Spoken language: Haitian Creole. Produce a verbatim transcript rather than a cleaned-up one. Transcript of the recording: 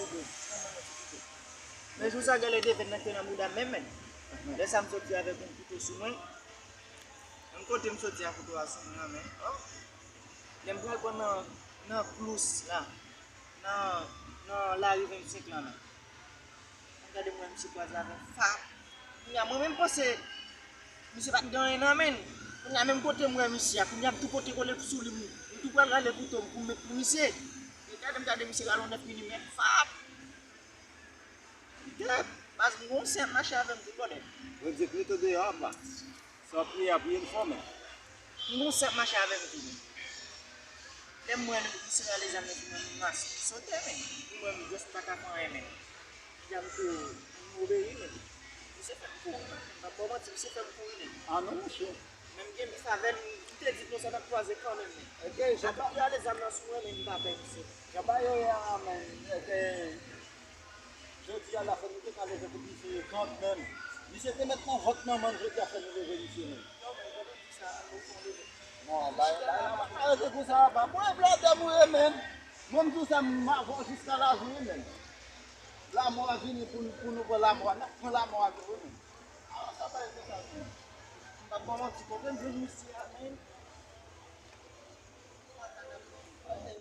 sou do. Men jou sa, gade devèn nan te nan bouda m menm, men. Lè sa, m soti avèk yon kouto sou mwen. Menm kote m soti a, kouto a sou mwen an, men. Oh. Lè m pral pran nan, nan klous la, nan, nan lari vennsenk lan, men. M gade, m wè misye kwaze avè yon fam. Kounye a, mwen menm panse misye pa t gen anyen nan men l. Kounye a, menm kote m wè misye a, kounye a, m tou pote kole sou li, m, m tou pral rale kouto m pou m met pou misye. E gade, m gade misye rale yon nèf milimèt, fap! Gade, baz, m gon sè ap mache avè m tou, brother. Bondye, kite w deyò apa. Sa w ap priye a, priye l fò, men. M gon sè ap mache avè m tou, men. Lè m wè misye rale zam nan sou mwen, m rase, m sote, men. M wè m just pa ka fè anyen, men. Dam tou, m obeyi, men. Misye fè m kouri, men. M p ap ba w manti, misye fè m kouri, men. Ah non, monchè. Men m gen bif avè l, m te di konsa n ap kwaze kanmenm, men. Ok, jan ba, rale zam nan sou mwen, men m pa pè misye. Jan ba yo ye a, men. Ok. Jodi a, la fè nou te ka leve pou misye kanmenm. Misye te met nan vant manman l, jodi a fè nou leve misye menm. Non, bay, bay la pa ka rete konsa, apa. Mwen, bladè m ou ye menm. Mwen, m di w sa, m avè w jiska lavi, wi, menm. Lanmò a vini pou, pou nou pran lanmò a, n ap pran lanmò a tou, wi, menm. Ah, sa pa rete konsa, wi. M p ap ba w manti, kote m jwenn misye a, menm.